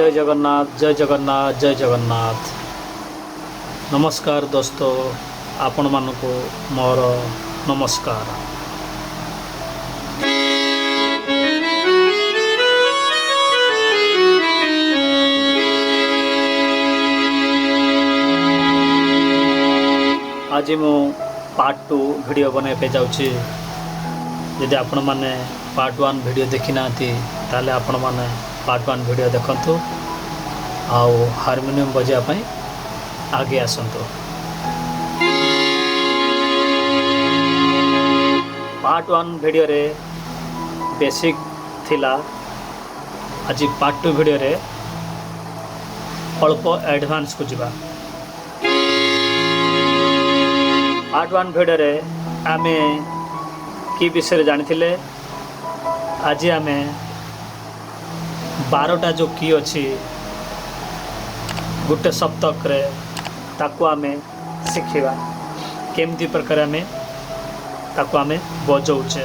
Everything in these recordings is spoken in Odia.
ଜୟ ଜଗନ୍ନାଥ, ଜୟ ଜଗନ୍ନାଥ, ଜୟ ଜଗନ୍ନାଥ। ନମସ୍କାର ଦୋସ୍ତ, ଆପଣମାନଙ୍କୁ ମୋର ନମସ୍କାର। ଆଜି ମୁଁ ପାର୍ଟ 2 ଭିଡ଼ିଓ ବନାଇବା ପାଇଁ ଯାଉଛି। ଯଦି ଆପଣମାନେ ପାର୍ଟ 1 ଭିଡ଼ିଓ ଦେଖିନାହାନ୍ତି, ତାହେଲେ ଆପଣମାନେ ପାର୍ଟ 1 ଭିଡ଼ିଓ ଦେଖନ୍ତୁ ଆଉ ହାରମୋନିୟମ ବଜାଇବା ପାଇଁ ଆଗେଇ ଆସନ୍ତୁ। ପାର୍ଟ 1 ଭିଡ଼ିଓରେ ବେସିକ୍ ଥିଲା। ଆଜି ପାର୍ଟ 2 ଭିଡ଼ିଓରେ ଅଳ୍ପ ଆଡ଼ଭାନ୍ସକୁ ଯିବା। ପାର୍ଟ 1 ଭିଡ଼ିଓରେ ଆମେ କି ବିଷୟରେ ଜାଣିଥିଲେ? ଆଜି ଆମେ 12ଟା ଯେଉଁ କି ଅଛି ଗୋଟେ ସପ୍ତକରେ, ତାକୁ ଆମେ ଶିଖିବା, କେମିତି ପ୍ରକାର ଆମେ ତାକୁ ଆମେ ବଜାଉଛେ।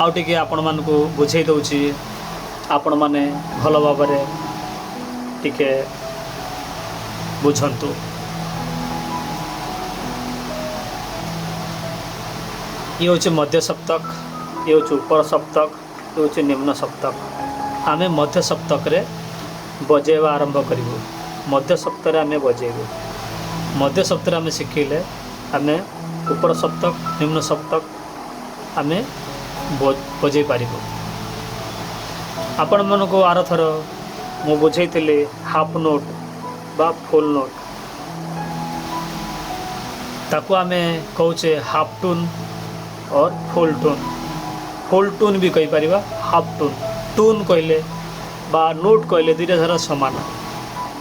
ଆଉ ଟିକେ ଆପଣମାନଙ୍କୁ ବୁଝେଇ ଦେଉଛି, ଆପଣମାନେ ଭଲ ଭାବରେ ଟିକେ ବୁଝନ୍ତୁ। ଇଏ ହେଉଛି ମଧ୍ୟ ସପ୍ତକ, ଇଏ ହେଉଛି ଉପର ସପ୍ତକ, ଇଏ ହେଉଛି ନିମ୍ନ ସପ୍ତକ। ଆମେ ମଧ୍ୟ ସପ୍ତକରେ ବଜେଇବା ଆରମ୍ଭ କରିବୁ। ମଧ୍ୟ ସପ୍ତରେ ଆମେ ବଜେଇବୁ। ମଧ୍ୟ ସପ୍ତରେ ଆମେ ଶିଖିଲେ ଆମେ ଉପର ସପ୍ତକ, ନିମ୍ନ ସପ୍ତକ ଆମେ ବଜେଇ ପାରିବୁ। ଆପଣମାନଙ୍କୁ ଆରଥର ମୁଁ ବୁଝେଇଥିଲି ହାଫ୍ ନୋଟ୍ ବା ଫୁଲ୍ ନୋଟ୍। ତାକୁ ଆମେ କହୁଛେ ହାଫ୍ ଟୁନ୍ ଅର୍ ଫୁଲ୍ ଟୁନ୍। ଫୁଲ୍ ଟୁନ୍ ବି କହିପାରିବା, ହାଫ୍ ଟୁନ୍। ଟୁନ୍ କହିଲେ ବା ନୋଟ୍ କହିଲେ ଦୁଇଟା ଧାରା ସମାନ।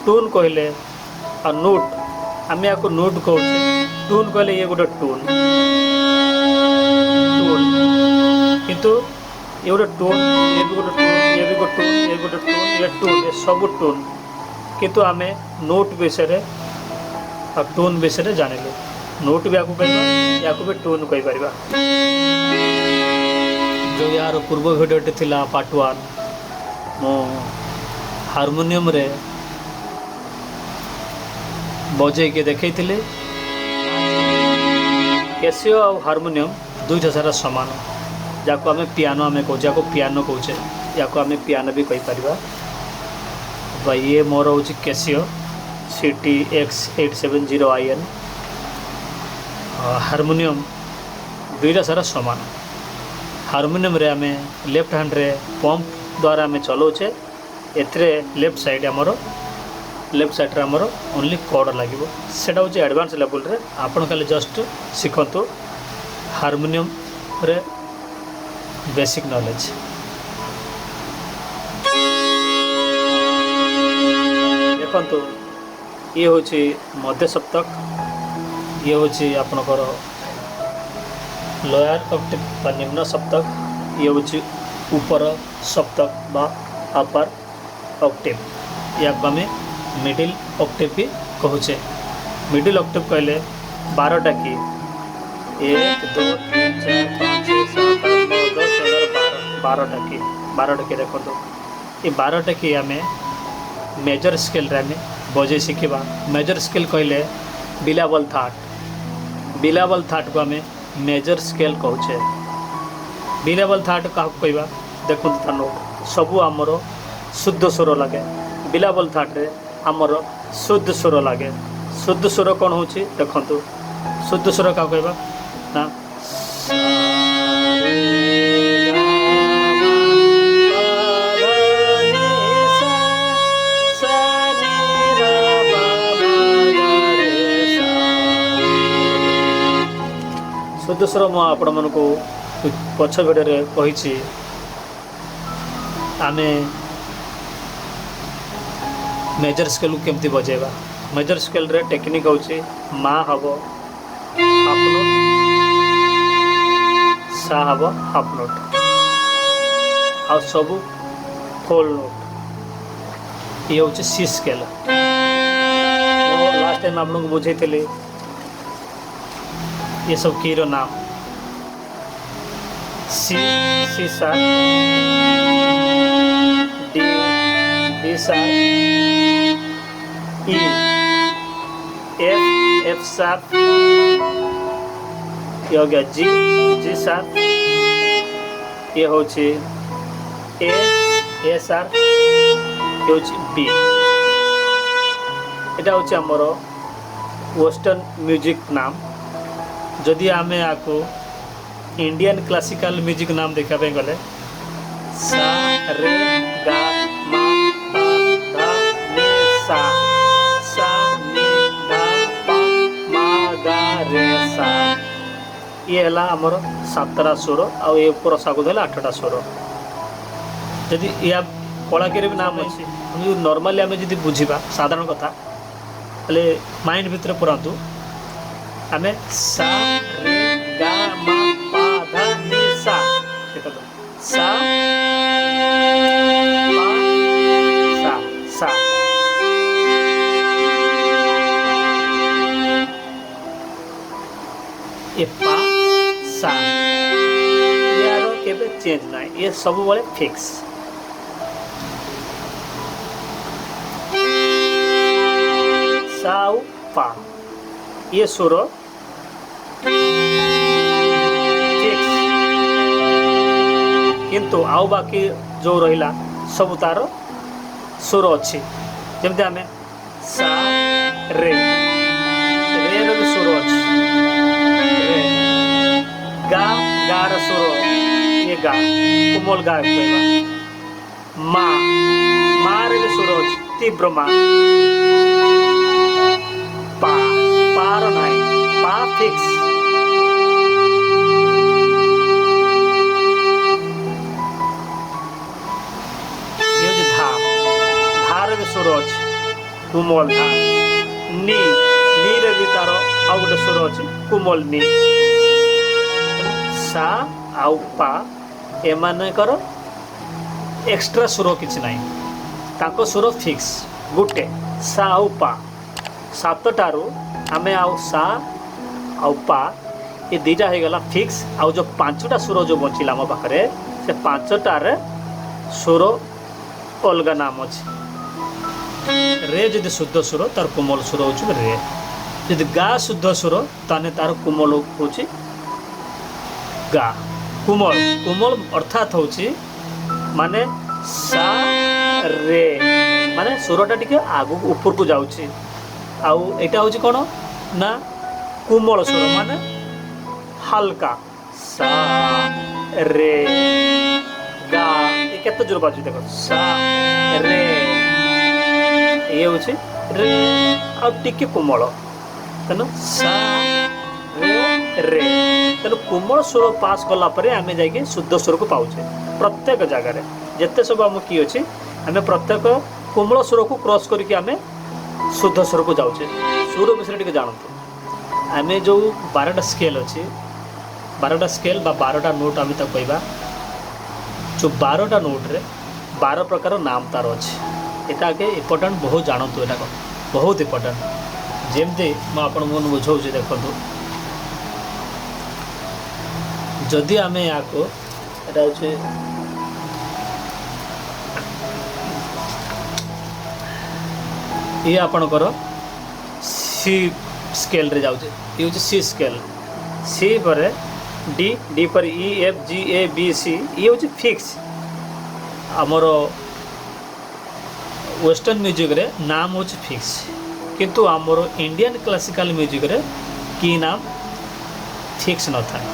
ଟୁନ୍ କହିଲେ ଆଉ ନୋଟ୍, ଆମେ ୟାକୁ ନୋଟ୍ କହୁଛେ। ଟୁନ୍ କହିଲେ ଇଏ ଗୋଟେ ଟୁନ୍ ଟୁନ୍, କିନ୍ତୁ ଇଏ ଗୋଟେ ଟୁନ୍, ଇଏ ବି ଗୋଟେ ଟୁନ୍, ଇଏ ବି ଗୋଟେ ଟୁନ୍, ଇଏ ଗୋଟେ ଟୁନ୍, ଇଏ ଟୁନ୍, ଏ ସବୁ ଟୁନ୍। କିନ୍ତୁ ଆମେ ନୋଟ୍ ବିଷୟରେ ଆଉ ଟୁନ୍ ବିଷୟରେ ଜାଣିଲୁ। ନୋଟ୍ ବି ୟାକୁ କହିବା, ୟାକୁ ବି ଟୁନ୍ କହିପାରିବା। ଯେଉଁ ୟାର ପୂର୍ବ ଭିଡ଼ିଓଟି ଥିଲା ପାର୍ଟ 1, ମୁଁ ହାରମୋନିୟମରେ ବଜେଇକି ଦେଖେଇଥିଲି। କ୍ୟାସିଓ ଆଉ ହାରମୋନିୟମ ଦୁଇଟା ସାରା ସମାନ। ଯାହାକୁ ଆମେ ପିଆନୋ ଆମେ କହୁଛେ, ଯାହାକୁ ପିଆନୋ କହୁଛେ, ୟାକୁ ଆମେ ପିଆନୋ ବି କହିପାରିବା। ବା ଇଏ ମୋର ହେଉଛି କ୍ୟାସିଓ CTX870IN। Harmonium ଦୁଇଟା ସାରା ସମାନ। ହାରମୋନିୟମରେ ଆମେ ଲେଫ୍ଟ ହ୍ୟାଣ୍ଡରେ ପମ୍ପ ଦ୍ୱାରା ଆମେ ଚଲାଉଛେ। ଏଥିରେ ଲେଫ୍ଟ ସାଇଡ଼୍ ଆମର, ଲେଫ୍ଟ ସାଇଡ଼୍ରେ ଆମର ଓନ୍ଲି କର୍ଡ଼ ଲାଗିବ। ସେଇଟା ହେଉଛି ଆଡ଼ଭାନ୍ସ ଲେବୁଲ୍ରେ। ଆପଣ ଖାଲି ଜଷ୍ଟ ଶିଖନ୍ତୁ ହାରମୋନିୟମରେ ବେସିକ୍ ନଲେଜ୍। ଦେଖନ୍ତୁ, ଇଏ ହେଉଛି ମଧ୍ୟ ସପ୍ତକ, ଇଏ ହେଉଛି ଆପଣଙ୍କର ଲୋୟାର ଅକ୍ଟେଭ୍ ବା ନିମ୍ନ ସପ୍ତକ, ଇଏ ହେଉଛି ଉପର ସପ୍ତକ ବା ଅପର ଅକ୍ଟେଭ୍। ୟାକୁ ଆମେ ମିଡ଼ିଲ୍ ଅକ୍ଟେଭ୍ ବି କହୁଛେ। ମିଡ଼ିଲ୍ ଅକ୍ଟେଭ୍ କହିଲେ 12ଟା କି? 1, 2, 3, 4, 5, 6, 7, 8, 9, 10, 11, 12। 12ଟା କି? 12ଟା କି ଦେଖନ୍ତୁ। ଏ 12ଟା କି ଆମେ ମେଜର ସ୍କେଲ୍ରେ ଆମେ ବଜେଇ ଶିଖିବା। ମେଜର ସ୍କେଲ୍ କହିଲେ ବିଲାବଲ ଥାର୍ଡ଼। ବିଲାବଲ ଥାର୍ଡ଼କୁ ଆମେ ମେଜର ସ୍କେଲ୍ କହୁଛେ। ବିଲାବଲ ଥାର୍ଡ଼ କାହାକୁ କହିବା? ଦେଖନ୍ତୁ, ତା ନୋଟ୍ ସବୁ ଆମର ଶୁଦ୍ଧ ସ୍ୱର ଲାଗେ। ବିଲାବଲ ଥାର୍ଡ଼ରେ ଆମର ଶୁଦ୍ଧ ସ୍ୱର ଲାଗେ। ଶୁଦ୍ଧ ସ୍ୱର କ'ଣ ହେଉଛି ଦେଖନ୍ତୁ। ଶୁଦ୍ଧ ସ୍ୱର କାହାକୁ କହିବା ନା, ସା, ରେ, ଗା, ମା, ପା, ଧ, ନି, ସା, ସା, ନି, ର, ପା, ମା, ଗା, ରେ, ସା। ଶୁଦ୍ଧ ସ୍ୱର ମୁଁ ଆପଣମାନଙ୍କୁ ପଛ ଭିଡ଼ିଓରେ କହିଛି, ଆମେ ମେଜର ସ୍କେଲ୍କୁ କେମିତି ବଜେଇବା। ମେଜର ସ୍କେଲ୍ରେ ଟେକ୍ନିକ୍ ହେଉଛି ମା ହେବ ହାଫ୍ ନୋଟ୍, ସା ହେବ ହାଫ୍ ନୋଟ୍, ଆଉ ସବୁ ଫୁଲ୍ ନୋଟ୍। ଇଏ ହେଉଛି ସି ସ୍କେଲ୍। ମୁଁ ଲାଷ୍ଟ ଟାଇମ୍ ଆପଣଙ୍କୁ ବୁଝେଇଥିଲି ଏସବୁ କିର ନାମ: C, C sharp, D, sharp, E, F, F sharp, ये हो गया जी, जी शार्प, ये ହେଉଛି ଏ, ଏ ସାର୍ପ, ଇଏ ହେଉଛି ବି। ଏଇଟା ହେଉଛି ଆମର ୱେଷ୍ଟର୍ଣ୍ଣ ମ୍ୟୁଜିକ୍ ନାମ। ଯଦି ଆମେ ୟାକୁ ଇଣ୍ଡିଆନ୍ କ୍ଲାସିକାଲ ମ୍ୟୁଜିକ୍ ନାମ ଦେଖିବା ପାଇଁ ଗଲେ, ସା ରେ ଗା ମା ପା ଧା ନି ସା, ସା ନି ଧା ପା ମା ଗା ରେ ସା। ଇଏ ହେଲା ଆମର 7ଟା ସ୍ୱର, ଆଉ ଏ ଉପର ସାକୁ ଧରିଲେ 8ଟା ସ୍ୱର। ଯଦି ୟା କଳାକିରେ ବି ନାମ ଅଛି। ନର୍ମାଲି ଆମେ ଯଦି ବୁଝିବା ସାଧାରଣ କଥା ହେଲେ, ମାଇଣ୍ଡ ଭିତରେ ପୁରାନ୍ତୁ, ଆମେ ସା ରେ ଗା ମା ପା ଧା ନି ସା। ଦେଖନ୍ତୁ, ସା ପା ସା ସା, ଏ ପା ସା, ୟାର କେବେ ଚେଞ୍ଜ ନାହିଁ, ଇଏ ସବୁବେଳେ ଫିକ୍ସ। ସା ଆଉ ପା, ଇଏ ସ୍ୱର ଫିକ୍ସ, କିନ୍ତୁ ଆଉ ବାକି ଯେଉଁ ରହିଲା ସବୁ ତାର ସ୍ୱର ଅଛି। ଯେମିତି ଆମେ ସା ରେ, ରେର ବି ସ୍ୱର ଅଛି ରେ। ଗା, ଗାର ସ୍ୱର ଇଏ ଗା, କୋମଲ ଗା କହିବା। ମା, ମାରେ ବି ସ୍ୱର ଅଛି, ତୀବ୍ର ମା। ପା, ପାର ନାହିଁ, ପା ଫିକ୍ସ। ଇଏ ହେଉଛି ଧା, ଧାର ବି ସ୍ୱର ଅଛି, କୋମଲ ଧା। ନି, ନିରେ ବି ତାର ଆଉ ଗୋଟେ ସ୍ୱର ଅଛି, କୋମଲ ନି। ସା ଆଉ ପା, ଏମାନଙ୍କର ଏକ୍ସଟ୍ରା ସ୍ୱର କିଛି ନାହିଁ, ତାଙ୍କ ସ୍ୱର ଫିକ୍ସ ଗୋଟେ, ସା ଆଉ ପା। 7ଟାରୁ ଆମେ ଆଉ ସା ଆଉ ପା ଏ 2ଟା ହେଇଗଲା ଫିକ୍ସ। ଆଉ ଯେଉଁ 5ଟା ସ୍ୱର ଯେଉଁ ବଞ୍ଚିଲା ଆମ ପାଖରେ, ସେ 5ଟାରେ ସ୍ୱର ଅଲଗା ନାମ ଅଛି। ରେ ଯଦି ଶୁଦ୍ଧ ସ୍ୱର, ତାର କୋମଲ ସ୍ୱର ହେଉଛି ରେ। ଯଦି ଗା ଶୁଦ୍ଧ ସ୍ୱର, ତାହେଲେ ତାର କୋମଲ ହେଉଛି ଗା। କୋମଲ, କୋମଲ ଅର୍ଥାତ୍ ହେଉଛି ମାନେ ସା ରେ, ମାନେ ସ୍ୱରଟା ଟିକେ ଆଗକୁ ଉପରକୁ ଯାଉଛି। ଆଉ ଏଇଟା ହେଉଛି କ'ଣ ନା କୋମଳ ସ୍ୱର, ମାନେ ହାଲକା। ସା ରେ ଗା, ଏ କେତେ ଜୋର ବାଜୁଛି ଦେଖ, ସା ରେ, ଇଏ ହେଉଛି ରେ, ଆଉ ଟିକେ କୋମଳ, ତେଣୁ ସା ରେ ରେ। ତେଣୁ କୋମଳ ସ୍ୱର ପାସ୍ କଲା ପରେ ଆମେ ଯାଇକି ଶୁଦ୍ଧ ସ୍ୱରକୁ ପାଉଛେ। ପ୍ରତ୍ୟେକ ଜାଗାରେ ଯେତେ ସବୁ ଆମ କି ଅଛି, ଆମେ ପ୍ରତ୍ୟେକ କୋମଳ ସ୍ୱରକୁ କ୍ରସ୍ କରିକି ଆମେ ଶୁଦ୍ଧ ସ୍ୱରକୁ ଯାଉଛେ। ସ୍ୱର ବିଷୟରେ ଟିକେ ଜାଣନ୍ତୁ। ଆମେ ଯେଉଁ 12ଟା ସ୍କେଲ୍ ଅଛି, 12ଟା ସ୍କେଲ୍ ବା 12ଟା ନୋଟ୍ ଆମେ ତାକୁ କହିବା, ଯେଉଁ 12ଟା ନୋଟ୍ରେ 12 ପ୍ରକାର ନାମ ତାର ଅଛି। ଏଇଟା ଆଗେ ଇମ୍ପୋର୍ଟାଣ୍ଟ, ବହୁତ ଜାଣନ୍ତୁ, ଏଇଟା ବହୁତ ଇମ୍ପୋର୍ଟାଣ୍ଟ। ଯେମିତି ମୁଁ ଆପଣଙ୍କୁ ବୁଝାଉଛି ଦେଖନ୍ତୁ, ଯଦି ଆମେ ଏହାକୁ, ଏଇଟା ହେଉଛି ଇଏ ଆପଣଙ୍କର ସି ସ୍କେଲ୍ରେ ଯାଉଛି, ଇଏ ହେଉଛି ସି ସ୍କେଲ୍। ସି ପରେ ଡି, ଡି ପରେ E, F, G, A, B, C, ଇଏ ହେଉଛି ଫିକ୍ସ। ଆମର ୱେଷ୍ଟର୍ଣ୍ଣ ମ୍ୟୁଜିକ୍ରେ ନାମ ହେଉଛି ଫିକ୍ସ, କିନ୍ତୁ ଆମର ଇଣ୍ଡିଆନ୍ କ୍ଲାସିକାଲ୍ ମ୍ୟୁଜିକ୍ରେ କି ନାମ ଫିକ୍ସ ନଥାଏ।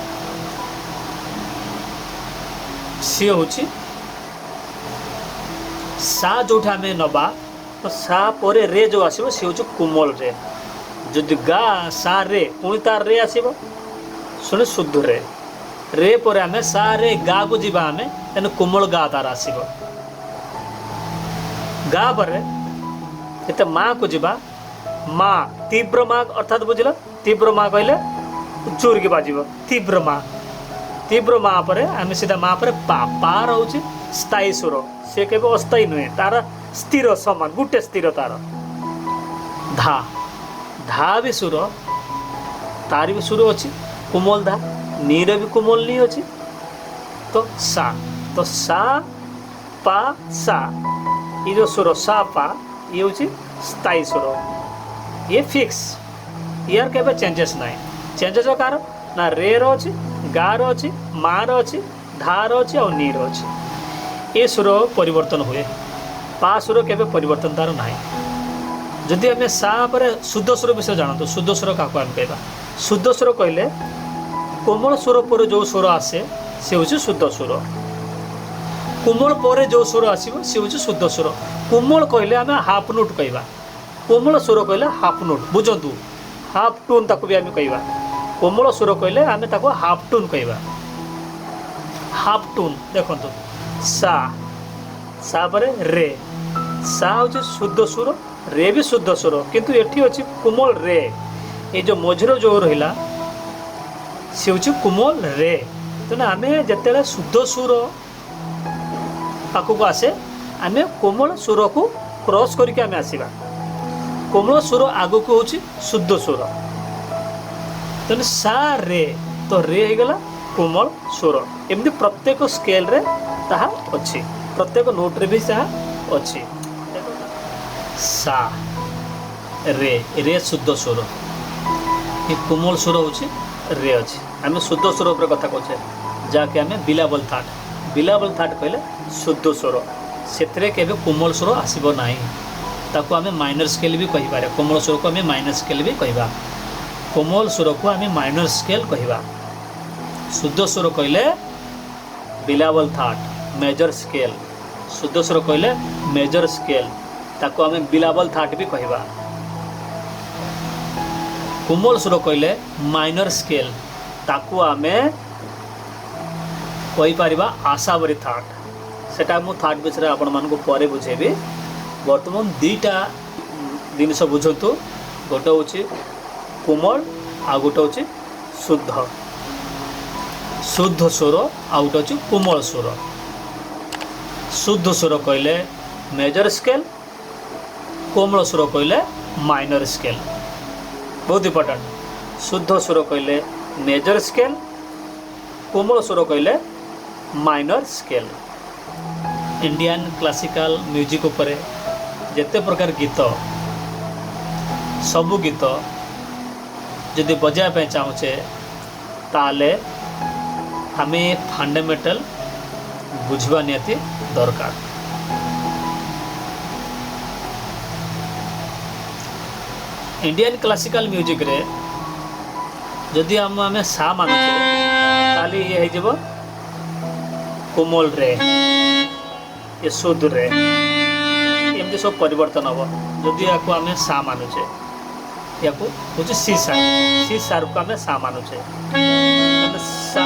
ସିଏ ହେଉଛି ସା, ଯେଉଁଠି ଆମେ ନେବା ତ ସା ପରେ ରେ ଯେଉଁ ଆସିବ ସିଏ ହେଉଛି କୋମଳ ରେ। ଯଦି ଗା ସା ରେ, ପୁଣି ତାର ରେ ଆସିବ, ଶୁଣି ଶୁଦ୍ଧ ରେ। ରେ ପରେ ଆମେ ସା ରେ ଗାକୁ ଯିବା ଆମେ, ତେଣୁ କୋମଳ ଗା ତାର ଆସିବ। ଗା ପରେ ଏତେ ମାକୁ ଯିବା, ମା ତୀବ୍ର ମା ଅର୍ଥାତ୍ ବୁଝିଲ, ତୀବ୍ର ମା କହିଲେ ଜୋରିକି ବାଜିବ, ତୀବ୍ର ମା। ତୀବ୍ର ମା ପରେ ଆମେ ସିଧା ମା ପରେ ପା, ପା ରହୁଛି ସ୍ଥାୟୀ ସ୍ୱର, ସେ କେବେ ଅସ୍ଥାୟୀ ନୁହେଁ, ତାର ସ୍ଥିର ସମାନ ଗୋଟେ ସ୍ଥିର ତାର। ଧା, ଧା ବି ସୁର, ତାର ବି ସୁର ଅଛି, କୋମଲ ଧା, ନିର ବି କୋମଲ ନି ଅଛି। ତ ସା, ତ ସା ପା ସା, ଏ ଯେଉଁ ସ୍ୱର ସା ପା, ଇଏ ହେଉଛି ସ୍ଥାୟୀ ସ୍ୱର, ଇଏ ଫିକ୍ସ, ଇୟାର କେବେ ଚେଞ୍ଜେସ୍ ନାହିଁ। ଚେଞ୍ଜେସ୍ କାହାର ନା ରେର ଅଛି, ଗାର ଅଛି, ମାର ଅଛି, ଧାର ଅଛି ଆଉ ନିର ଅଛି। ଏ ସ୍ୱର ପରିବର୍ତ୍ତନ ହୁଏ, ପା ସ୍ୱର କେବେ ପରିବର୍ତ୍ତନ ତାର ନାହିଁ। ଯଦି ଆମେ ସା ପରେ ଶୁଦ୍ଧ ସ୍ୱର ବିଷୟରେ ଜାଣନ୍ତୁ, ଶୁଦ୍ଧ ସ୍ୱର କାହାକୁ ଆମେ କହିବା? ଶୁଦ୍ଧ ସ୍ୱର କହିଲେ କୋମଳ ସ୍ୱର ପରେ ଯେଉଁ ସ୍ୱର ଆସେ ସେ ହେଉଛି ଶୁଦ୍ଧ ସ୍ୱର। କୋମଳ ପରେ ଯେଉଁ ସ୍ୱର ଆସିବ ସେ ହେଉଛି ଶୁଦ୍ଧ ସ୍ୱର। କୋମଳ କହିଲେ ଆମେ ହାଫ୍ ନୋଟ୍ କହିବା, କୋମଳ ସ୍ୱର କହିଲେ ହାଫ୍ ନୋଟ୍, ବୁଝନ୍ତୁ, ହାଫ୍ ଟୋନ୍ ତାକୁ ବି ଆମେ କହିବା। କୋମଳ ସ୍ୱର କହିଲେ ଆମେ ତାକୁ ହାଫ୍ ଟୋନ୍ କହିବା। ହାଫ୍ ଟୋନ୍ ଦେଖନ୍ତୁ, ସା, ସା ପରେ ରେ, ସା ହେଉଛି ଶୁଦ୍ଧ ସ୍ୱର, ରେ ବି ଶୁଦ୍ଧ ସ୍ୱର, କିନ୍ତୁ ଏଠି ଅଛି କୋମଳ ରେ। ଏ ଯେଉଁ ମଝିର ଯେଉଁ ରହିଲା ସେ ହେଉଛି କୋମଳ ରେ। ତେଣୁ ଆମେ ଯେତେବେଳେ ଶୁଦ୍ଧ ସ୍ୱର ପାଖକୁ ଆସେ, ଆମେ କୋମଳ ସ୍ୱରକୁ କ୍ରସ୍ କରିକି ଆମେ ଆସିବା। କୋମଳ ସ୍ୱର ଆଗକୁ ହେଉଛି ଶୁଦ୍ଧ ସ୍ୱର। ତେଣୁ ସା ରେ, ତ ରେ ହେଇଗଲା କୋମଳ ସ୍ୱର। ଏମିତି ପ୍ରତ୍ୟେକ ସ୍କେଲରେ ତାହା ଅଛି, ପ୍ରତ୍ୟେକ ନୋଟ୍ରେ ବି ତାହା ଅଛି। ସା ରେ, ରେ ଶୁଦ୍ଧ ସ୍ୱର, ଏ କୋମଳ ସ୍ୱର ହେଉଛି ରେ ଅଛି। ଆମେ ଶୁଦ୍ଧ ସ୍ୱର ଉପରେ କଥା କହୁଛେ, ଯାହାକି ଆମେ ବିଲାବଲ ଥାର୍ଟ। ବିଲାବଲ ଥାର୍ଟ କହିଲେ ଶୁଦ୍ଧ ସ୍ୱର, ସେଥିରେ କେବେ କୋମଳ ସ୍ୱର ଆସିବ ନାହିଁ। ତାକୁ ଆମେ ମାଇନର ସ୍କେଲ୍ ବି କହିପାରିବା। କୋମଳ ସ୍ୱରକୁ ଆମେ ମାଇନର ସ୍କେଲ୍ ବି କହିବା। କୋମଳ ସ୍ୱରକୁ ଆମେ ମାଇନର ସ୍କେଲ୍ କହିବା। ଶୁଦ୍ଧ ସ୍ୱର କହିଲେ ବିଲାବଲ ଥାର୍ଟ, ମେଜର ସ୍କେଲ୍। ଶୁଦ୍ଧ ସ୍ୱର କହିଲେ ମେଜର ସ୍କେଲ୍, ତାକୁ ଆମେ ବିଲାବଲ ଥାର୍ଟ ବି କହିବା। କୋମଳ ସ୍ୱର କହିଲେ ମାଇନର ସ୍କେଲ୍, ତାକୁ ଆମେ କହିପାରିବା ଆଶାବରୀ ଥାର୍ଟ। ସେଟା ମୁଁ ଥାର୍ଟ ବିଷୟରେ ଆପଣମାନଙ୍କୁ ପରେ ବୁଝେଇବି। ବର୍ତ୍ତମାନ ଦୁଇଟା ଜିନିଷ ବୁଝନ୍ତୁ, ଗୋଟେ ହେଉଛି କୋମଳ ଆଉ ଗୋଟେ ହେଉଛି ଶୁଦ୍ଧ। ଶୁଦ୍ଧ ସ୍ୱର ଆଉ ଗୋଟେ ହେଉଛି କୋମଳ ସ୍ୱର। ଶୁଦ୍ଧ ସ୍ୱର କହିଲେ ମେଜର ସ୍କେଲ୍, କୋମଳ ସ୍ୱର କହିଲେ ମାଇନର ସ୍କେଲ୍। ବହୁତ ଇମ୍ପୋର୍ଟାଣ୍ଟ। ଶୁଦ୍ଧ ସ୍ୱର କହିଲେ ମେଜର ସ୍କେଲ୍, କୋମଳ ସ୍ୱର କହିଲେ minor scale. Indian classical music ଉପରେ ଯେତେ ପ୍ରକାର ଗୀତ, ସବୁ ଗୀତ ଯଦି ବଜାଇବା ପାଇଁ ଚାହୁଁଛେ, ତାହେଲେ ଆମେ ଫଣ୍ଡାମେଣ୍ଟାଲ ବୁଝିବା ନିହାତି ଦରକାର। ଇଣ୍ଡିଆନ୍ କ୍ଲାସିକାଲ ମ୍ୟୁଜିକ୍ରେ ଯଦି ଆମେ ସା ମାନୁଛେ, ତାହେଲେ ଇଏ ହେଇଯିବ କୋମଳ ରେ, ଏ ଶୁଦ୍ଧ ରେ, ଏମିତି ସବୁ ପରିବର୍ତ୍ତନ ହେବ। ଯଦି ୟାକୁ ଆମେ ସା ମାନୁଛେ, ୟାକୁ ହେଉଛି ସି ସାର୍ପ, ସି ସାର୍ପକୁ ଆମେ ସା ମାନୁଛେ। ସା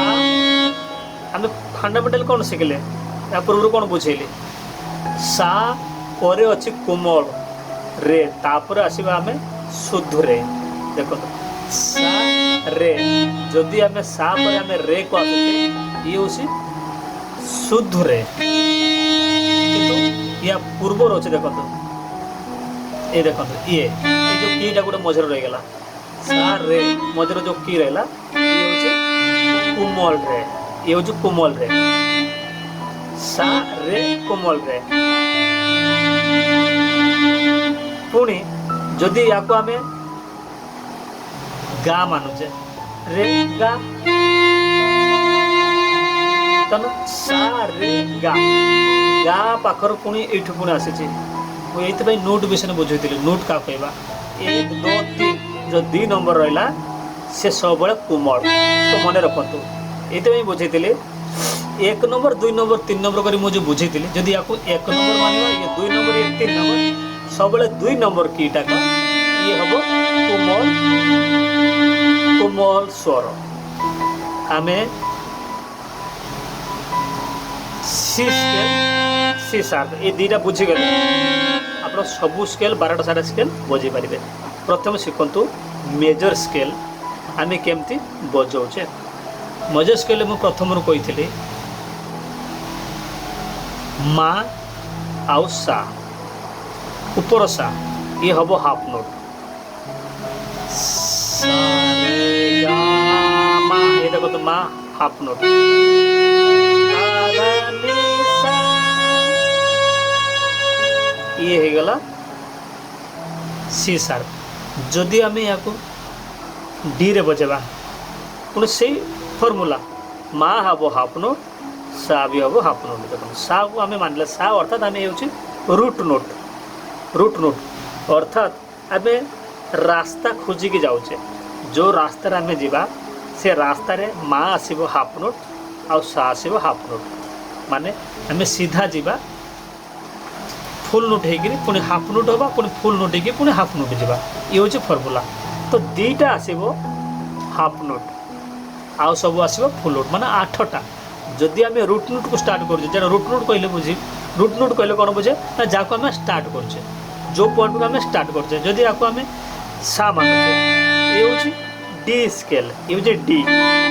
ଆମେ ଫଣ୍ଡାମେଣ୍ଟାଲ କ'ଣ ଶିଖିଲେ, ୟା ପୂର୍ବରୁ କ'ଣ ବୁଝେଇଲି? ସା ପରେ ଅଛି କୋମଳ ରେ, ତାପରେ ଆସିବା ଆମେ ଶୁଦ୍ଧ ରେ। ଦେଖନ୍ତୁ ସା ରେ, ଯଦି ଆମେ ସା ପରେ ଆମେ ରେ କୁ ଆସୁଛେ, ଇଏ ହେଉଛି ଶୁଦ୍ଧ ରେ, କିନ୍ତୁ ୟା ପୂର୍ବରୁ ଅଛି ଦେଖନ୍ତୁ, ଏ ଦେଖନ୍ତୁ ଇଏ ଏ ଯେଉଁ କିଟା ଗୋଟେ ମଝିରେ ରହିଗଲା, ସା ରେ ମଝିରେ ଯେଉଁ କି ରହିଲା, ଇଏ ହେଉଛି କୋମଳ ରେ, ଇଏ ହେଉଛି କୋମଳ ରେ, ସା ରେ କୋମଳ ରେ। ପୁଣି ଯଦି ୟାକୁ ଆମେ ଗା ମାନୁଛେ, ରେ ଗା, ତେଣୁ ସା ରେ ଗା, ଗା ପାଖରୁ ପୁଣି ଏଇଠୁ ପୁଣି ଆସିଛି। ମୁଁ ଏଇଥିପାଇଁ ନୋଟ୍ ବିଷୟରେ ବୁଝେଇଥିଲି। ନୋଟ୍ କାହାକୁ କହିବା? 1 2 3, ଯେଉଁ 2 ନମ୍ବର ରହିଲା ସେ ସବୁବେଳେ କୋମଳ, ତ ମନେ ରଖନ୍ତୁ। ଏଇଥିପାଇଁ ବୁଝେଇଥିଲି 1 ନମ୍ବର 2 ନମ୍ବର 3 ନମ୍ବର କରି ମୁଁ ଯେଉଁ ବୁଝେଇଥିଲି। ଯଦି ୟାକୁ 1 ନମ୍ବର ମାନିବା, ଇଏ 2 ନମ୍ବର, ଇଏ 3 ନମ୍ବର, ସବୁବେଳେ 2 ନମ୍ବର କିଟାକ ଇଏ ହେବ କୋମଳ, କୋମଳ ସ୍ୱର। ଆମେ ସି ସ୍କେଲ୍, ସି ସାର୍ପ, ଏ ଦୁଇଟା ବୁଝିଗଲେ ଆପଣ ସବୁ ସ୍କେଲ୍, 12ଟା ସାରା ସ୍କେଲ୍ ବଜେଇ ପାରିବେ। ପ୍ରଥମେ ଶିଖନ୍ତୁ ମେଜର ସ୍କେଲ୍ ଆମେ କେମିତି ବଜାଉଛେ। ମେଜର ସ୍କେଲ୍ ମୁଁ ପ୍ରଥମରୁ କହିଥିଲି ମା ଆଉ ସା, ଉପର ସା ଇଏ ହେବ ହାଫ୍ ନୋଟ୍, ସା ରେ ଗା ମା, ଏ ଦେଖନ୍ତୁ ମା ହାଫ୍ ନୋଟ୍, ସି ସାର୍ପ। ଯଦି ଆମେ ୟାକୁ ଡିରେ ବଜେଇବା, ପୁଣି ସେଇ ଫର୍ମୁଲା, ମା ହେବ ହାଫ୍ ନୋଟ୍, ସା ବି ହେବ ହାଫ୍ ନୋଟ୍। ଦେଖନ୍ତୁ, ସାକୁ ଆମେ ମାନିଲେ ସା, ଅର୍ଥାତ୍ ଆମେ ହେଉଛି ରୁଟ୍ ନୋଟ୍। ରୁଟ୍ ନୋଟ୍ ଅର୍ଥାତ୍ ଆମେ ରାସ୍ତା ଖୋଜିକି ଯାଉଛେ। ଯେଉଁ ରାସ୍ତାରେ ଆମେ ଯିବା, ସେ ରାସ୍ତାରେ ମା ଆସିବ ହାଫ୍ ନୋଟ୍ ଆଉ ସା ଆସିବ ହାଫ୍ ନୋଟ୍। ମାନେ ଆମେ ସିଧା ଯିବା, ଫୁଲ୍ ନୋଟ୍ ହେଇକିରି ପୁଣି ହାଫ୍ ନୋଟ୍ ହେବା, ପୁଣି ଫୁଲ୍ ନୋଟ୍ ହେଇକି ପୁଣି ହାଫ୍ ନୋଟ୍ ଯିବା। ଇଏ ହେଉଛି ଫର୍ମୁଲା। ତ ଦୁଇଟା ଆସିବ ହାଫ୍ ନୋଟ୍ ଆଉ ସବୁ ଆସିବ ଫୁଲ୍ ନୋଟ୍, ମାନେ ଆଠଟା। ଯଦି ଆମେ ରୁଟ୍ ନୋଟ୍କୁ ଷ୍ଟାର୍ଟ କରୁଛେ, ଯେଟା ରୁଟ୍ ନୋଟ୍ କହିଲେ ବୁଝି, ରୁଟ୍ ନୋଟ୍ କହିଲେ କ'ଣ ବୁଝେ ନା ଯାହାକୁ ଆମେ ଷ୍ଟାର୍ଟ କରୁଛେ, ଯେଉଁ ପଏଣ୍ଟକୁ ଆମେ ଷ୍ଟାର୍ଟ କରୁଛେ। ଯଦି ୟାକୁ ଆମେ ସା ମାନୁଛେ, ଇଏ ହେଉଛି ଡି ସ୍କେଲ୍, ଇଏ ହେଉଛି ଡି।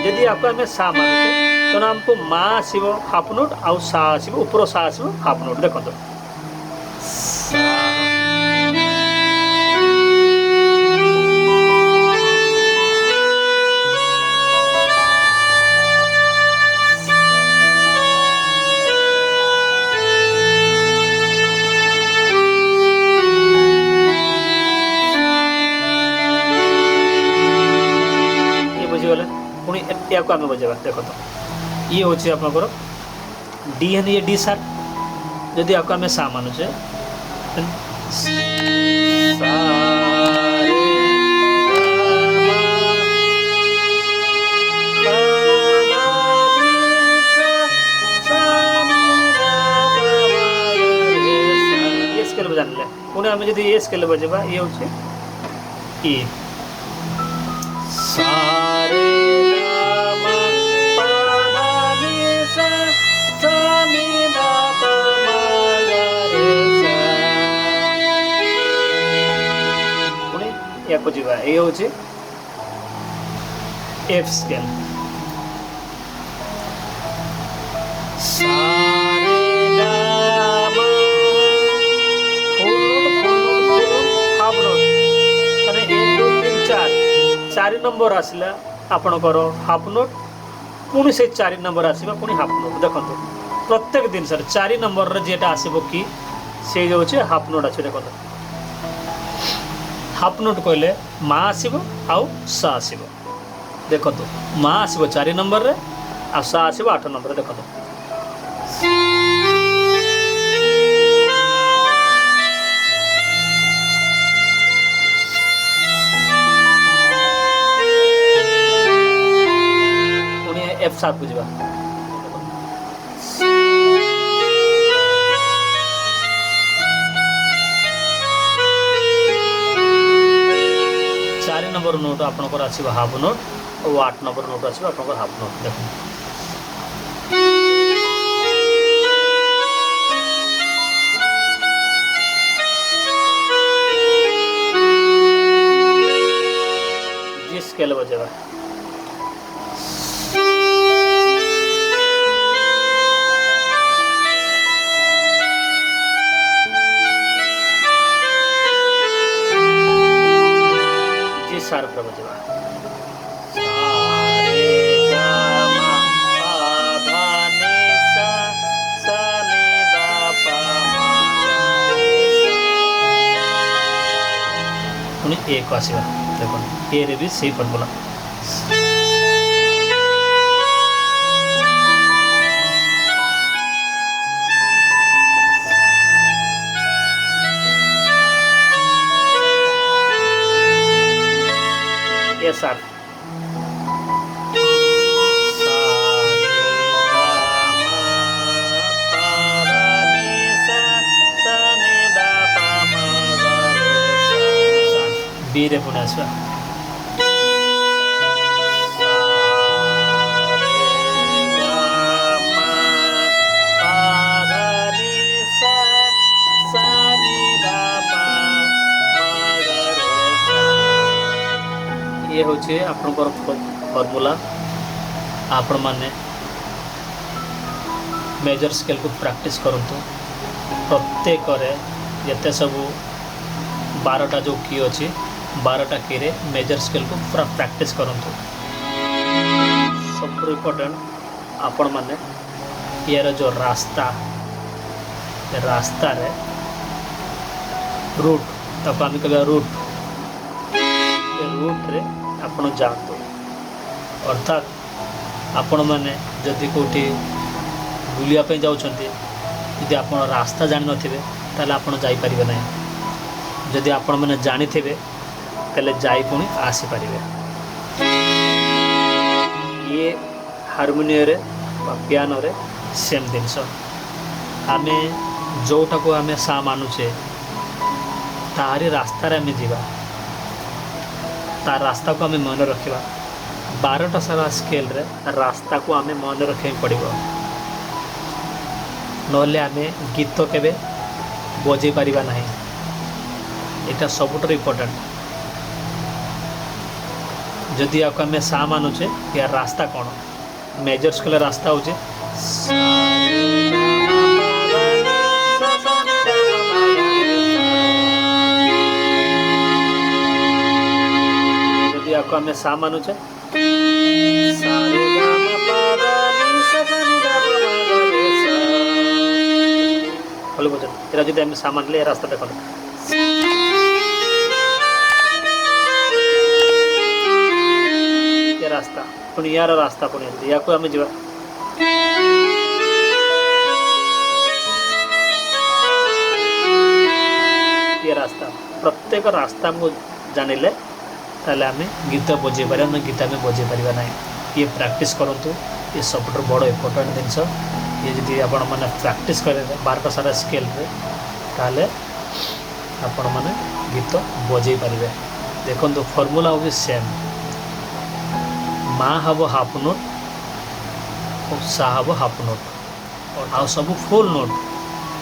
ଯଦି ୟାକୁ ଆମେ ସା ମାନୁଛେ, ତେଣୁ ଆମକୁ ମା ଆସିବ ହାଫ୍ ନୋଟ୍ ଆଉ ସା ଆସିବ, ଉପର ସା ଆସିବ ହାଫ୍ ନୋଟ୍। ଦେଖନ୍ତୁ, ସା, ଇଏ ବୁଝିଗଲେ? ପୁଣି ୟାକୁ ଆମେ ବଜେଇବା। ଦେଖନ୍ତୁ, ଇଏ ହେଉଛି ଆପଣଙ୍କର ଡି ହେଲେ ଇଏ ଡି ସାର୍ପ। ଯଦି ୟାକୁ ଆମେ ସା ମାନୁଛେ, ସା ରେ ଗା ମା ପା ଧା ନି ସା, ସା ନି ରା ପା ମା ଗା ରେ ସା। ଇଏ ସ୍କେଲ୍ ଜାଣିଲେ? ପୁଣି ଆମେ ଯଦି ଏ ସ୍କେଲ୍ ବଜେଇବା, ଇଏ ହେଉଛି ଇ, ସା ରେ ଗା ମା ପା ଧା ନି ସା, ସା ନି ଧା ପା ମା ଗା ରେ ସା। ପୁଣି ୟାକୁ ଯିବା, ଏଇ ହେଉଛି ଏଫ୍ ସ୍କେଲ୍। ସା ରେ ଗା ମା, full note, full note, full note, half note। ମାନେ 1, 2, 3, 4, ଚାରି ନମ୍ବର ଆସିଲା ଆପଣଙ୍କର ହାଫ୍ ନୋଟ୍। ପୁଣି ସେଇ ଚାରି ନମ୍ବର ଆସିବ ପୁଣି ହାଫ୍ ନୋଟ୍। ଦେଖନ୍ତୁ, ପ୍ରତ୍ୟେକ ଜିନିଷରେ ଚାରି ନମ୍ବରରେ ଯେଟା ଆସିବ କି ସେଇ ହେଉଛି ହାଫ୍ ନୋଟ୍ ଆସିବ। ଦେଖନ୍ତୁ, ହାଫ୍ ନୋଟ୍ କହିଲେ ମା ଆସିବ ଆଉ ସା ଆସିବ। ଦେଖନ୍ତୁ, ମା ଆସିବ ଚାରି ନମ୍ବରରେ ଆଉ ସା ଆସିବ 8 ନମ୍ବରରେ। ଦେଖନ୍ତୁ, ପୁଣି ଏଫ୍ ସାର୍ପକୁ ଯିବା। ଚାରି ନମ୍ବର ନୋଟ୍ ଆପଣଙ୍କର ଆସିବ ହାଫ୍ ନୋଟ୍ ଆଉ 8 ନମ୍ବର ନୋଟ୍ ଆସିବ ଆପଣଙ୍କର ହାଫ୍ ନୋଟ୍। ଦେଖନ୍ତୁ, ଜି ସ୍କେଲ୍ ବଜେଇବା। ଜି ସାର୍ପରେ ବଜେଇବା। ସା ରେ ଗା ମା ପା ଧା ନି ସା, ସା ନି ଦା ପା ମା ଗା ରେ ସା। ପୁଣି ଏ କୁ ଆସିବା। ଦେଖନ୍ତୁ, ଏରେ ବି ସେଇ ଫର୍ମୁଲା। ଏ ସାର୍ପ, ସା ରେ ଗା ମା ପା ଧା ନି ସା, ସା ନି ଦା ପା ମା ଗା ରେ ସା। ବିରେ ପୁଣି ଆସିବା। ସା ରେ ଗା ମା ପା ଧା ନି ସା, ସା ନି ଦା ପା ମା ଗା ରେ ସା। ଇଏ ହେଉଛି ଆପଣଙ୍କର ଫର୍ମୁଲା। ଆପଣମାନେ ମେଜର ସ୍କେଲ୍କୁ ପ୍ରାକ୍ଟିସ୍ କରନ୍ତୁ। ପ୍ରତ୍ୟେକରେ ଯେତେ ସବୁ 12ଟା ଯେଉଁ କି ଅଛି, 12ଟା କିରେ ମେଜର ସ୍କେଲ୍କୁ ପୁରା ପ୍ରାକ୍ଟିସ୍ କରନ୍ତୁ। ସବୁଠୁ ଇମ୍ପୋର୍ଟାଣ୍ଟ, ଆପଣମାନେ ୟାର ଯେଉଁ ରାସ୍ତା, ରାସ୍ତାରେ ରୁଟ୍, ତାକୁ ଆମେ କହିବା ରୁଟ୍। ରୁଟ୍ରେ ଆପଣ ଯାଆନ୍ତୁ। ଅର୍ଥାତ୍ ଆପଣମାନେ ଯଦି କେଉଁଠି ବୁଲିବା ପାଇଁ ଯାଉଛନ୍ତି, ଯଦି ଆପଣ ରାସ୍ତା ଜାଣିନଥିବେ, ତାହେଲେ ଆପଣ ଯାଇପାରିବେ ନାହିଁ। ଯଦି ଆପଣମାନେ ଜାଣିଥିବେ, ତାହେଲେ ଯାଇ ପୁଣି ଆସିପାରିବେ। ଇଏ ହାରମୋନିୟମରେ ବା ପିଆନୋରେ ସେମ୍ ଜିନିଷ। ଆମେ ଯେଉଁଟାକୁ ଆମେ ସା ମାନୁଛେ, ତାହାରି ରାସ୍ତାରେ ଆମେ ଯିବା, ତା ରାସ୍ତାକୁ ଆମେ ମନେ ରଖିବା। 12ଟା ସାରା ସ୍କେଲ୍ରେ ରାସ୍ତାକୁ ଆମେ ମନେ ରଖିବାକୁ ପଡ଼ିବ, ନହେଲେ ଆମେ ଗୀତ କେବେ ବଜେଇ ପାରିବା ନାହିଁ। ଏଇଟା ସବୁଠାରୁ ଇମ୍ପୋର୍ଟାଣ୍ଟ। ଯଦି ୟାକୁ ଆମେ ସା ମାନୁଛେ, ୟାର ରାସ୍ତା କ'ଣ? ମେଜର ସ୍କେଲ୍ ରାସ୍ତା ହେଉଛି ସା ରେ ଗା ମା ପା ଧା ନି ସା ସା ନି ଧା ପା ମା ଗା ରେ ସା। ଯଦି ୟାକୁ ଆମେ ସା ମାନୁଛେ, ସା ରେ ଗା ମା ପା ଧା ନି ସା ସା ନି ଧା ପା ମା ଗା ରେ ସା। ଭଲ ବୁଝନ୍ତୁ। ଏଇଟା ଯଦି ଆମେ ସା ମାନିଲେ, ଏ ରାସ୍ତା ଦେଖନ୍ତୁ। ଏ ରାସ୍ତା ପୁଣି ୟାର ରାସ୍ତା ପୁଣି ଏମିତି ୟାକୁ ଆମେ ଯିବା। ଇଏ ରାସ୍ତା, ପ୍ରତ୍ୟେକ ରାସ୍ତା ଆମକୁ ଜାଣିଲେ ତାହେଲେ ଆମେ ଗୀତ ବଜେଇ ପାରିବା ନା ଗୀତ ଆମେ ବଜେଇ ପାରିବା ନାହିଁ। ଇଏ ପ୍ରାକ୍ଟିସ୍ କରନ୍ତୁ। ଇଏ ସବୁଠାରୁ ବଡ଼ ଇମ୍ପୋର୍ଟାଣ୍ଟ ଜିନିଷ। ଇଏ ଯଦି ଆପଣମାନେ ପ୍ରାକ୍ଟିସ୍ କରିବେ 12ଟା ସାରା ସ୍କେଲ୍ରେ, ତାହେଲେ ଆପଣମାନେ ଗୀତ ବଜେଇ ପାରିବେ। ଦେଖନ୍ତୁ, ଫର୍ମୁଲା ହେଉଛି ସେମ୍। ମା ହେବ ହାଫ୍ ନୋଟ୍ ଓ ସା ହେବ ହାଫ୍ ନୋଟ୍, ଆଉ ସବୁ ଫୁଲ୍ ନୋଟ୍।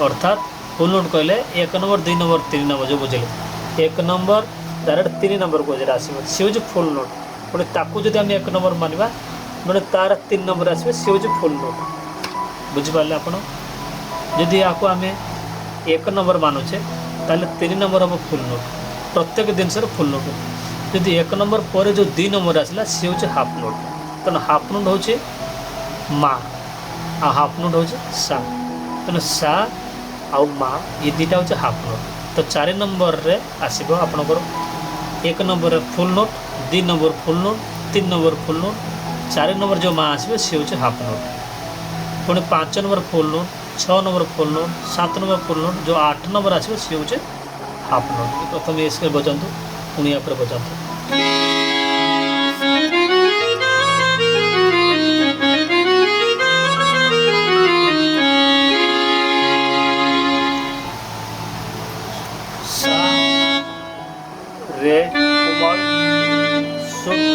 ଅର୍ଥାତ୍ ଫୁଲ୍ ନୋଟ୍ କହିଲେ 1 ନମ୍ବର, 2 ନମ୍ବର, 3 ନମ୍ବର ଯେଉଁ ବୁଝିଲେ, 1 ନମ୍ବର ଡାଇରେକ୍ଟ 3 ନମ୍ବରକୁ ଯେଟା ଆସିବ, ସିଏ ହେଉଛି ଫୁଲ୍ ନୋଟ୍। ପୁଣି ତାକୁ ଯଦି ଆମେ 1 ନମ୍ବର ମାନିବା, ମାନେ ତାର 3 ନମ୍ବର ଆସିବ, ସିଏ ହେଉଛି ଫୁଲ୍ ନୋଟ୍। ବୁଝିପାରିଲେ ଆପଣ? ଯଦି ଏହାକୁ ଆମେ 1 ନମ୍ବର ମାନୁଛେ, ତାହେଲେ 3 ନମ୍ବର ହେବ ଫୁଲ୍ ନୋଟ୍। ପ୍ରତ୍ୟେକ ଜିନିଷର ଫୁଲ୍ ନୋଟ୍। ଯଦି 1 ନମ୍ବର ପରେ ଯେଉଁ 2 ନମ୍ବର ଆସିଲା, ସିଏ ହେଉଛି ହାଫ୍ ନୋଟ୍। ତେଣୁ ହାଫ୍ ନୋଟ୍ ହେଉଛି ମା ଆଉ ହାଫ୍ ନୋଟ୍ ହେଉଛି ସା। ତେଣୁ ସା ଆଉ ମା, ଏ ଦୁଇଟା ହେଉଛି ହାଫ୍ ନୋଟ୍। ତ 4 ନମ୍ବରରେ ଆସିବ ଆପଣଙ୍କର 1 ନମ୍ବରରେ ଫୁଲ୍ ନୋଟ୍, 2 ନମ୍ବର ଫୁଲ୍ ନୋଟ୍, 3 ନମ୍ବର ଫୁଲ୍ ନୋଟ୍, 4 ନମ୍ବର ଯେଉଁ ମା ଆସିବ, ସିଏ ହେଉଛି ହାଫ୍ ନୋଟ୍। ପୁଣି 5 ନମ୍ବର ଫୁଲ୍ ନୋଟ୍, 6 ନମ୍ବର ଫୁଲ୍ ନୋଟ୍, 7 ନମ୍ବର ଫୁଲ୍ ନୋଟ୍, ଯେଉଁ 8 ନମ୍ବର ଆସିବ, ସିଏ ହେଉଛି ହାଫ୍ ନୋଟ୍। ପ୍ରଥମେ ଏ ସ୍କେଲ୍ ବଜାନ୍ତୁ, ପୁଣି ୟା ପରେ ବଜାନ୍ତୁ। ସା, ରେ କୋମଳ, ଶୁଦ୍ଧ,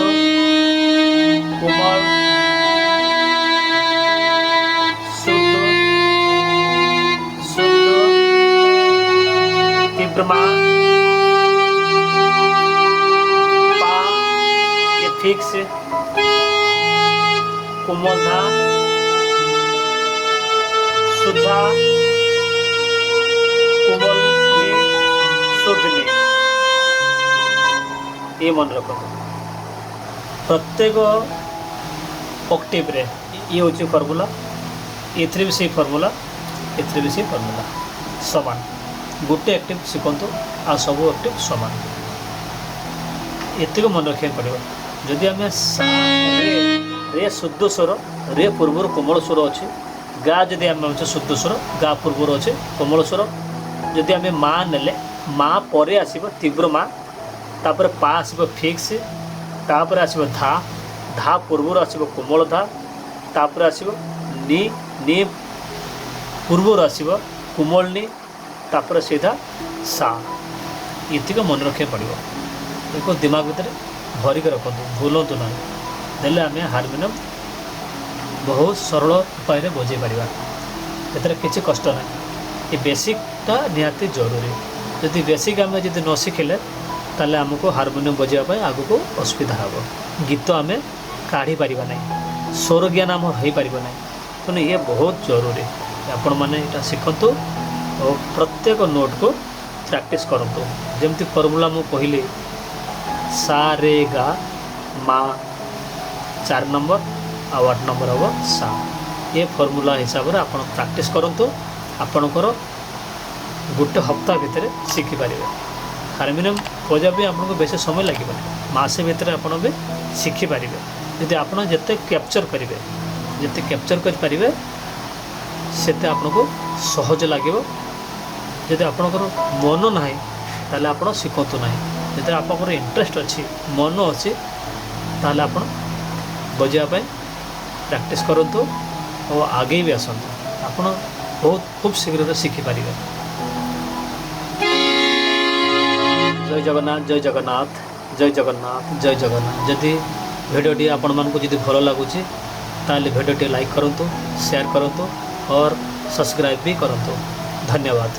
କୋମଳ, ଶୁଦ୍ଧ, ଶୁଦ୍ଧ, ତୀବ୍ର ମା, ପା, ଏ ଫିକ୍ସ, କୋମଳ ଧା, ଶୁଦ୍ଧା, କୋମଳ ନି, ଶୁଦ୍ଧ ନି। ଇଏ ମନେ ରଖନ୍ତୁ। ପ୍ରତ୍ୟେକ ଅକ୍ଟେଭରେ ଇଏ ହେଉଛି ଫର୍ମୁଲା। ଏଥିରେ ବି ସେଇ ଫର୍ମୁଲା, ଏଥିରେ ବି ସେଇ ଫର୍ମୁଲା ସମାନ। ଗୋଟେ ଅକ୍ଟେଭ ଶିଖନ୍ତୁ, ଆଉ ସବୁ ଅକ୍ଟେଭ ସମାନ। ଏତିକି ମନେ ରଖିବାକୁ ପଡ଼ିବ। ଯଦି ଆମେ ସା ରେ, ରେ ଶୁଦ୍ଧ ସ୍ୱର, ରେ ପୂର୍ବରୁ କୋମଳ ସ୍ୱର ଅଛି। ଗା ଯଦି ଆମେ ଭାବୁଛେ ଶୁଦ୍ଧ ସ୍ୱର, ଗା ପୂର୍ବରୁ ଅଛି କୋମଳ ସ୍ୱର। ଯଦି ଆମେ ମା ନେଲେ, ମା ପରେ ଆସିବ ତୀବ୍ର ମା, ତାପରେ ପା ଆସିବ ଫିକ୍ସ, ତାପରେ ଆସିବ ଧା, ଧା ପୂର୍ବରୁ ଆସିବ କୋମଳ ଧା, ତାପରେ ଆସିବ ନି, ନି ପୂର୍ବରୁ ଆସିବ କୋମଳ ନି, ତାପରେ ସିଧା ସା। ଏତିକି ମନେ ରଖିବାକୁ ପଡ଼ିବ। ଏକ ଦିମାଗ ଭିତରେ ଭରିକି ରଖନ୍ତୁ, ଭୁଲନ୍ତୁ ନାହିଁ। ଦେଲେ ଆମେ ହାରମୋନିୟମ ବହୁତ ସରଳ ଉପାୟରେ ବଜେଇ ପାରିବା। ଏଥିରେ କିଛି କଷ୍ଟ ନାହିଁ। ଏ ବେସିକ୍ଟା ନିହାତି ଜରୁରୀ। ଯଦି ବେସିକ୍ ଆମେ ଯଦି ନ ଶିଖିଲେ, ତାହେଲେ ଆମକୁ ହାରମୋନିୟମ ବଜାଇବା ପାଇଁ ଆଗକୁ ଅସୁବିଧା ହେବ। ଗୀତ ଆମେ କାଢ଼ି ପାରିବା ନାହିଁ, ସ୍ୱର ଜ୍ଞାନ ଆମର ହୋଇପାରିବ ନାହିଁ। ତେଣୁ ଇଏ ବହୁତ ଜରୁରୀ। ଆପଣମାନେ ଏଇଟା ଶିଖନ୍ତୁ ଓ ପ୍ରତ୍ୟେକ ନୋଟ୍କୁ ପ୍ରାକ୍ଟିସ୍ କରନ୍ତୁ। ଯେମିତି ଫର୍ମୁଲା ମୁଁ କହିଲି, ସା ରେ ଗା ମା 4 ନମ୍ବର ଆଉ 8 ନମ୍ବର ହେବ ସା। ଏ ଫର୍ମୁଲା ହିସାବରେ ଆପଣ ପ୍ରାକ୍ଟିସ୍ କରନ୍ତୁ। ଆପଣଙ୍କର ଗୋଟେ ହପ୍ତା ଭିତରେ ଶିଖିପାରିବେ ହାରମୋନିୟମ। ବଜାଇବା ପାଇଁ ଆପଣଙ୍କୁ ବେଶୀ ସମୟ ଲାଗିବନି। ମାସେ ଭିତରେ ଆପଣ ବି ଶିଖିପାରିବେ। ଯଦି ଆପଣ ଯେତେ କ୍ୟାପଚର୍ କରିବେ, ଯେତେ କ୍ୟାପଚର୍ କରିପାରିବେ, ସେତେ ଆପଣଙ୍କୁ ସହଜ ଲାଗିବ। ଯଦି ଆପଣଙ୍କର ମନ ନାହିଁ, ତାହେଲେ ଆପଣ ଶିଖନ୍ତୁ ନାହିଁ। ଯଦି ଆପଣଙ୍କର ଇଣ୍ଟରେଷ୍ଟ ଅଛି, ମନ ଅଛି, ତାହେଲେ ଆପଣ ବଜାଇବା ପାଇଁ ପ୍ରାକ୍ଟିସ୍ କରନ୍ତୁ ଓ ଆଗେଇ ବି ଆସନ୍ତୁ। ଆପଣ ବହୁତ ଖୁବ୍ ଶୀଘ୍ରରେ ଶିଖିପାରିବେ। ଜୟ ଜଗନ୍ନାଥ, ଜୟ ଜଗନ୍ନାଥ, ଜୟ ଜଗନ୍ନାଥ, ଜୟ ଜଗନ୍ନାଥ। ଯଦି ଭିଡ଼ିଓଟି ଆପଣମାନଙ୍କୁ ଯଦି ଭଲ ଲାଗୁଛି, ତାହେଲେ ଭିଡ଼ିଓଟି ଲାଇକ୍ କରନ୍ତୁ, ସେୟାର କରନ୍ତୁ और ସବସ୍କ୍ରାଇବ୍ ବି କରନ୍ତୁ। ଧନ୍ୟବାଦ।